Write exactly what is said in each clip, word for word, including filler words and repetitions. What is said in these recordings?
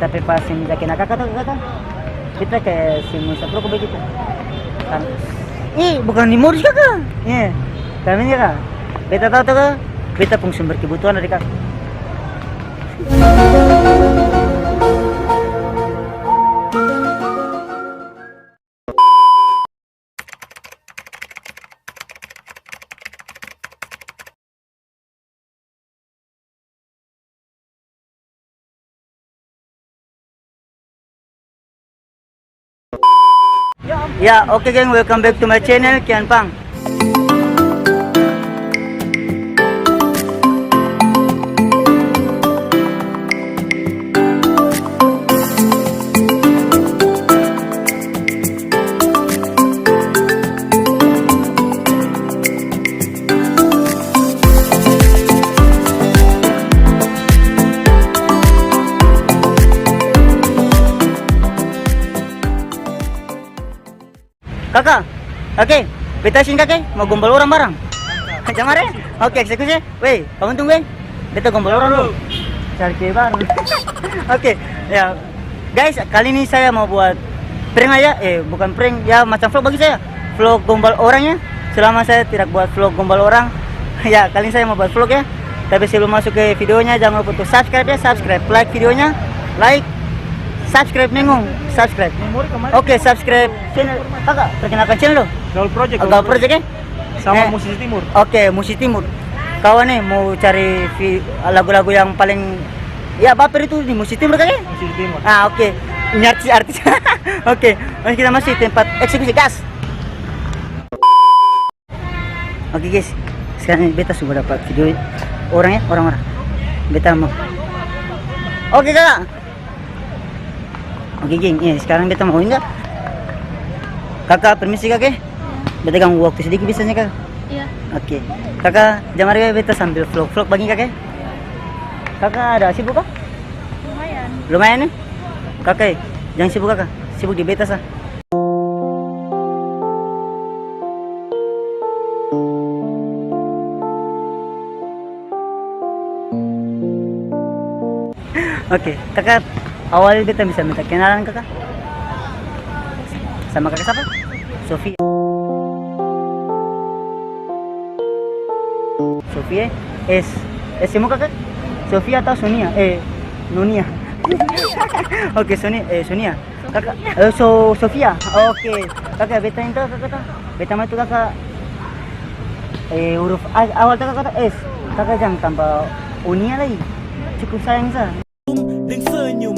Tapi pas seng jaga kena kaka to, kaka. Beta kaya seng mo isap roko bagitu. Kan, ih, bukan di modus kaka. Iya. Tapi ini kaka, beta tau to kaka, beta pung sumber kebutuhan dari kaka. Ya, oke geng, welcome back to my channel, Kian Pang. Kaka, oke, beta sini kaka, mo gombal orang barang. Jang mara e? Oke, eksekusi. Weh, bangun tunggu e. Beta gombal orang dulu. Cari cewek baru. Oke, ya. Guys, kali ini saya mau buat prank aja. Eh, bukan prank, ya macam vlog bagi saya. Vlog gombal orang ya. Selama saya tidak buat vlog gombal orang, ya, kali ini saya mau buat vlog ya. Tapi sebelum masuk ke videonya, jangan lupa untuk subscribe ya, subscribe, like videonya, like, subscribe, nengong, subscribe. Oke, subscribe channel. Kaka, perkenalkan channel lo. Gaul Project, Gaul Gaul Project. Project ya? Sama Eh, Musisi Timur. Oke, Musisi Timur. Kawan nih mau cari vi-, lagu-lagu yang paling, ya, baper itu di Musisi Timur kali ya? Musisi Timur. Ah, oke. Ini artis-artis. Oke, mari kita masuk tempat eksekusi, gas. Oke guys, sekarang ini beta su dapat video orang ya, orang-orang. Beta mau. Oke kaka. Oke geng, eh, sekarang beta mau ini kaka. Kaka, permisi kaka e. Beta ganggu waktu sedikit bisa sih kaka? Iya. Oke. Kaka, jang mara e, beta sambil vlog-vlog bagini kaka e. Kaka ada sibuk kah? Lumayan. Lumayan e? Kaka e, jang sibuk kaka. Sibuk di beta sa. Oke, kaka, awal beta bisa minta kenalan kaka? Sama kaka sapa? Sofia. Sofia, eh, S, S M U kaka? Sofia atau Sonia? Eh, Nonia. Oke, Soni-, eh, Sonia. Kaka, eh, so, Sofia. Oke. Kaka, beta minta kaka, kaka. Beta mau itu kaka, eh, huruf A, awal kaka, kaka S. Kaka jang tambah Onia lagi. Cukup sayang sa. Deng senyum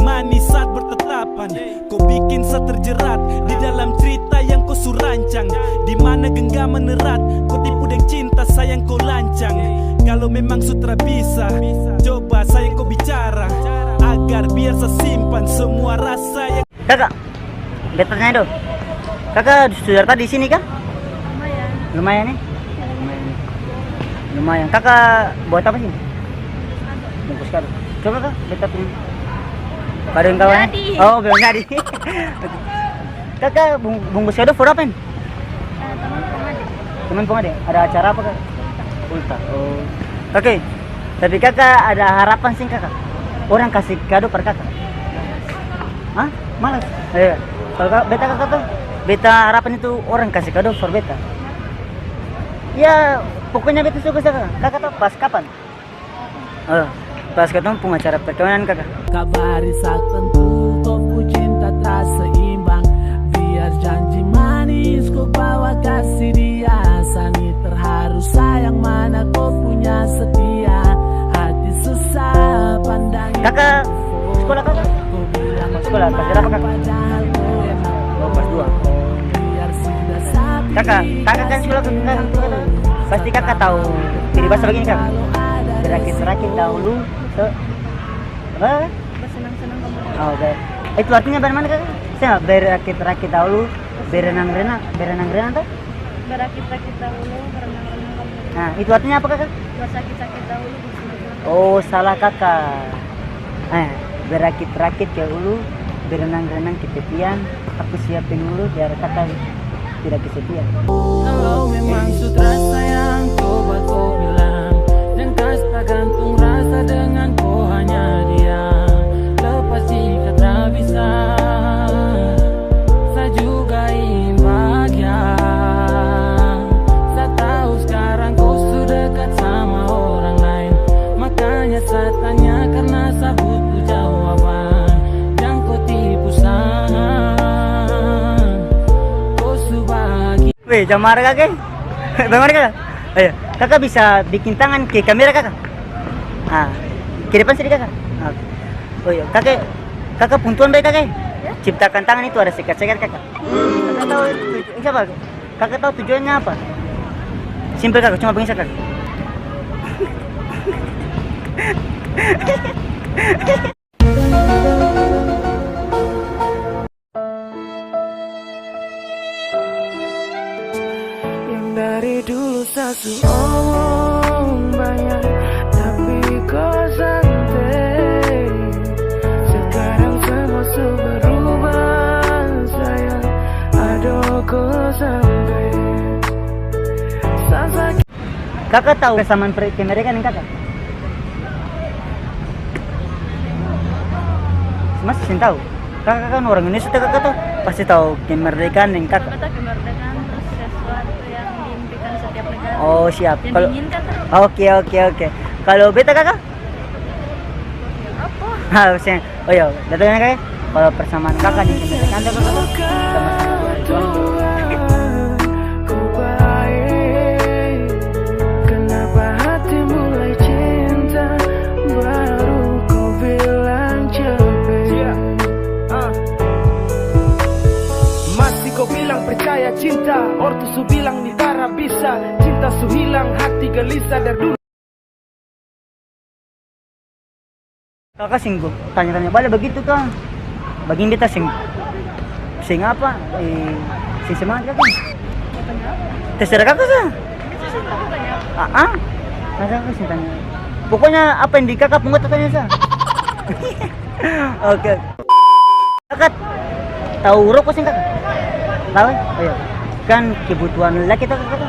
manis saat bertatapan. Ko bikin sa terjerat di dalam cerita yang ko su rancang, di mana genggaman erat, ko tipu deng cinta sayang ko lancang. Kalo memang su tra bisa, coba sayang ko bicara, agar biar sa simpan semua rasa yang Kaka, beta tanya dong. Kaka su dari tadi di sini ka? Lumayan. Lumayan, e? Lumayan, e? Lumayan. Kaka buat apa sini? Bungkus kado. Coba, Kak, beta pung kado yang kawan. Jadi. Oh, belum jadi. Kaka bung-, bungkus kado for apa ini? Eh, teman pengade. Teman pengade. Ada acara apa, Kak? Ultah. Oh. Oke. Tapi Kaka ada harapan seng, Kaka? Orang kasih kado par Kaka? Hah? Malas? Iya. Kalau Kak, beta, Kaka tuh, beta harapan itu orang kasih kado for beta. Ya, pokoknya beta suka sa, Kaka. Kaka tahu pas kapan? Eh, pas katong pung acara perkawinan, Kaka. Kabari sa tentu ko pu cinta tak seimbang. Biar janji manis ko bawa kasih dia. Sani terharu sayang mana ko punya setia. Hati susah pandang Kaka, sekolah Kaka? Sekolah, kelas berapa, Kak? Oh, kelas dua. Kaka, Kaka kan sekolah ke, ke, ke, pasti Kaka tahu peribahasa begini, Kak? Berakit-rakit dahulu, se-, apa? Bersenang-senang kemudian. Oh, oke. Itu artinya bagaimana, Kak? Saya berakit-rakit dahulu, berenang-renang, berenang-renang, toh? Berakit-rakit dahulu, berenang-renang kemudian. Nah, itu artinya apa, Kak? Bersakit-sakit dahulu, bersenang-senang kemudian. Oh, salah, Kaka. Eh, berakit-rakit ke hulu, berenang-renang ke tepian, aku siapin dulu biar Kaka tidak kesepian. Kalau memang sutra sayang, coba ko bilang. Jang kas tagantung rasa dengan ko hanya diam. Lepas Eh, jang mara kaka e. Bagaimana kaka? Ayo, kaka bisa biking tangan ke kamera kaka? Ah, ke depan sadiki kaka. Ah, oke. Oh iya, kaka, kaka pung tuan bae kaka e. Ciptakan tangan itu ada sekat-sekat kaka. Kaka tau tuju-, siapa? Kaka tau tujuannya apa? Simpel kaka, cuma bagini sa kaka. Yang dari dulu sa su omong banya, tapi ko sante. Sekarang semua su berubah, sayang. Ado ko sante. Sa sakit. Kaka tau persamaan per-, kemerdekaan deng kaka? Masa seng tau? Kaka kan orang Indonesia to kaka to, pasti tau kemerdekaan deng kaka. Kata kemerdekaan terus sesuatu yang diimpikan setiap negara. Oh, siap. Yang diinginkan terus. Oke, oke, oke. Kalo beta kaka? Apa? Ha, seng. Oh iya, datang ya, Kak, ya? Kalau persamaan Kakak di sini, kan, Kakak, Kakak? Sama-sama. Kenapa hati mulai cinta, baru kau bilang capek? Iya. Ah. Masih kau bilang percaya cinta, ortu su bilang ni tara bisa, cinta su hilang, hati gelisah dari dulu. Kaka seng tanya-tanya bale bagitu ka? Bagini beta seng, seng apa, eh, seng semangat kaka. Terserah kaka sa. Ah, ah. Masa kaka seng tanya? Pokonya apa yang di kaka pung otak tanya sa. Oke. Kaka tau roko seng kaka? Tau e? Oh iya. Kan kebutuhan laki to kaka to.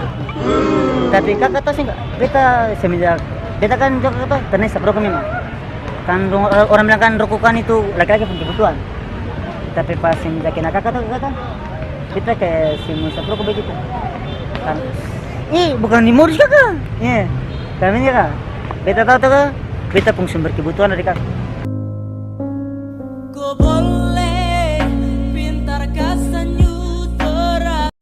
Tapi kaka tau seng kaka? Beta semenjak, beta kan to kaka to, pernah isap roko memang. Kan dong, orang bilang kan roko kan itu laki-laki pung kebutuhan. Tapi pas semenjak kena kaka to kaka to, beta kaya seng mo isap roko bagitu. Kan, ih, bukan di modus kaka. Iya. Tapi ini kaka, beta tau to kaka, beta pung sumber kebutuhan dari kaka. Ko bole pintar ka sanju torang.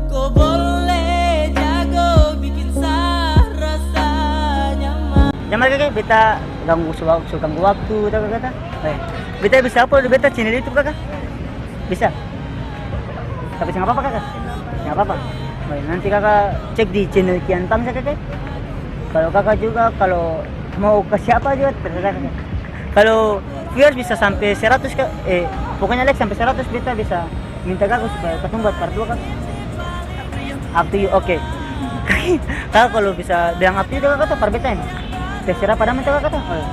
Ko bole jago bikin sa rasa nyaman. Nyaman kaka, beta ganggu su wak-, su ganggu waktu, to kaka to. Eh, beta bisa upload di beta channel YouTube kaka? Bisa? Tapi seng apa-apa, kaka? Seng apa-apa. Baik, nanti kaka cek di channel Kian Tam saja, kaka. Kalau kaka juga, kalau mau kasih apa juga, terserah, kaka. Kalau viewers bisa sampe seratus, kaka, eh, pokoknya like sampe seratus, beta bisa minta kaka supaya katong buat part dua, kaka. Up to you, oke. Kaka kalau bisa bilang up to you, kaka, to, par beta ini. Terserah pa damai, kaka, to. Oh, iya.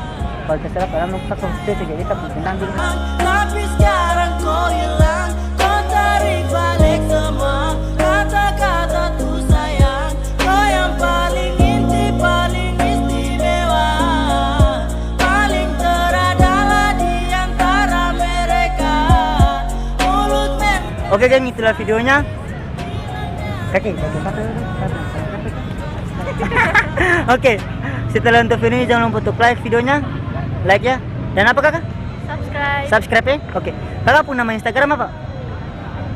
Kalau terserah pa damai, kaka, to, cocok jadi kita pung pendamping. Tapi sekarang ko hilang, ko tarik balik semua kata-kata tu sayang. Ko yang paling inti, paling istimewa, paling teradalah di antara mereka. Mulut mem- Oke, geng, itulah videonya. Kaki, kaki, kaki, kaki, kaki. Oke, setelah untuk video ini, jangan lupa untuk like videonya, like ya. Dan apa, kaka? Subscribe. Subscribe ya. Oke. Kaka pung nama Instagram apa?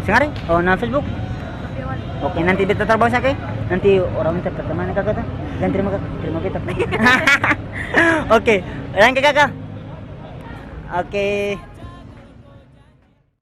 Seng ada? Oh, nama Facebook? Sofiawan. Oke, nanti beta taruh bawah, oke? Nanti orang minta pertemanan kaka, to. Dan terima, kaka, terima beta. Oke, thank you, kaka. Oke.